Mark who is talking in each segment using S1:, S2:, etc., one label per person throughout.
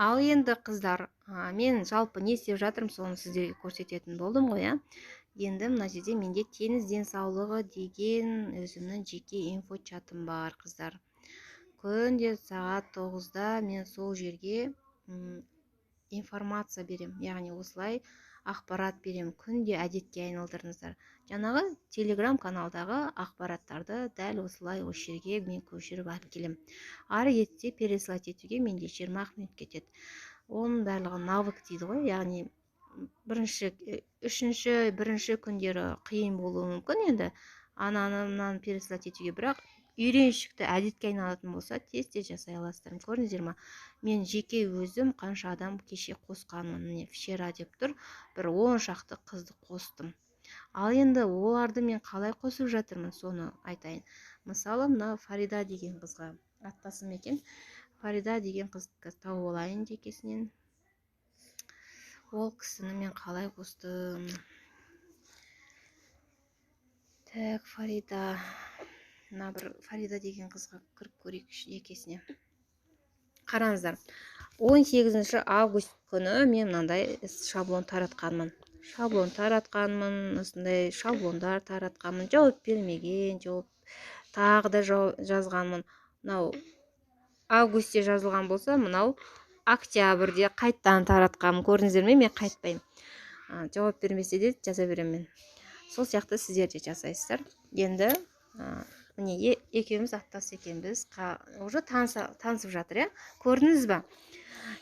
S1: Ал енді, қыздар, мен жалпы не істеп жатырмын, соны сіздерге көрсететін болдым ғой, иә. Енді мына жерде менде «Теңіз денсаулығы» деген өзімнің жеке инфочатым бар, қыздар. Күнде сағат 9-да мен сол жерге информация берем, яғни осылай ақпарат берем. Күнде әдетке айналдырыңыздар. Жаңағы телеграм каналдағы ақпараттарды дәл осылай осы жерге мен көшіріп алып келемін. Ары кетсе, переслать етуге менде 20 минут кетеді. Оның барлығы навык дейді ғой, яғни бірінші, үшінші, бірінші күндері қиын болуы мүмкін енді ананы, мынаны переслать етуге, бірақ үйреншікті әдетке айналатын болса, тез тез жасай аласыздар. Көрдіңіздер ма, мен жеке өзім қанша адам кеше қосқанмын? Міне, «вчера» деп тұр, бір 10 шақты қызды қостым. Ал енді оларды мен қалай қосып жатырмын, соны айтайын. Мысалы, мына Фарида деген қызға, аттасым екен, Фарида деген қызды тауып алайын жекесінен. Ол кісіні мен қалай қостым? Так, Фарида, мына бір Фарида деген қызға кіріп көрейік жекесіне. Қараңыздар, 18 август күні мен мынандай шаблон таратқанмын, шаблон таратқанмын, осындай шаблондар таратқанмын. Жауап бермеген, жауап тағы да жазғанмын. Мынау августте жазылған болса, мынау октябрьде қайттан таратқанмын. Көрдіңіздер ме, мен қайтпаймын, жауап бермесе де жаза беремін мен. Сол сияқты сіздер де жасайсыздар. Енді міне, екеуміз аттас екенбіз, уже танысып жатыр, иә. Көрдіңіз ба?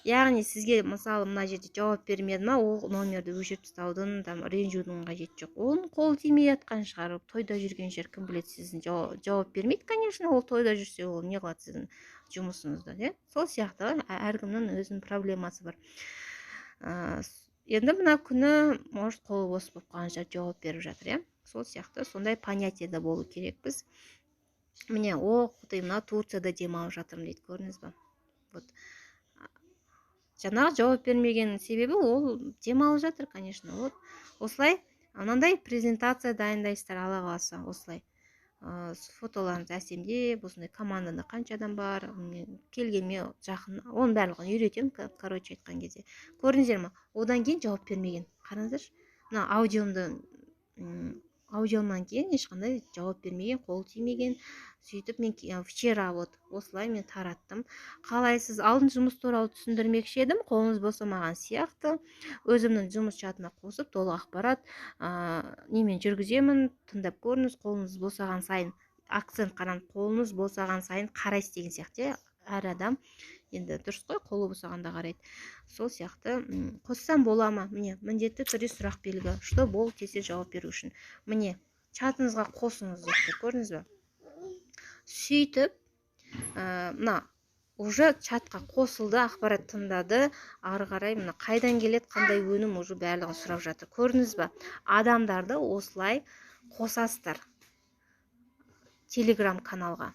S1: Яғни сізге, мысалы, мына жерде жауап бермеді ма, ол номерді өшіріп тастаудың, там, ренжудің қажеті жоқ. Оның қолы тимей жатқан шығар, тойда жүрген шығар, кім біледі. Сіздің жауап бермейді, конечно, ол тойда жүрсе, ол не қылады сіздің жұмысыңызды, иә? Сол сияқты әркімнің өзінің проблемасы бар. Енді мына күні, может, қолы бос болып қалған шығар, жауап беріп жатыр, иә. Сол сияқты сондай понятиеда болу керекпіз. Міне, о құдай, мына Турцияда демалып жатырмын дейді, көрдіңіз ба? Вот жаңағы жауап бермеген себебі ол демалып жатыр, конечно. Вот осылай мынандай презентация дайындайсыздар, Алла қаласа. Осылай фотоларыңызды әсемдеп, осындай командада қанша адам бар, келгеніме жақын, оның барлығын үйретемін. Короче айтқан кезде, көрдіңіздер ма, одан кейін жауап бермеген. Қараңыздаршы, мына аудиомды, аудиомнан кейін ешқандай жауап бермеген, қол тимеген. Сөйтіп мен вчера вот осылай мен тараттым. «Қалайсыз? Алдын жұмыс туралы түсіндірмекші едім, қолыңыз босамаған сияқты. Өзімнің жұмыс чатына қосып, толық ақпарат немен жүргіземін, тыңдап көріңіз. Қолыңыз босаған сайын». Акцент, қараңыз, қолыңыз босаған сайын қарайсыз деген сияқты, иә. Әр адам енді дұрыс қой, қолы босағанда қарайды. Сол сияқты «Қоссам бола ма?» Міне, міндетті түрде сұрақ белгі, чтобы ол тез жауап беру үшін. Міне, «Чатыңызға қосыңыз» деп тұр, көрдіңіз ба? Сөйтіп мына уже чатқа қосылды, ақпарат тыңдады. Ары қарай мына қайдан келеді, қандай өнім, уже барлығын сұрап жатыр. Көрдіңіз ба? Адамдарды осылай қосасыздар телеграм каналға.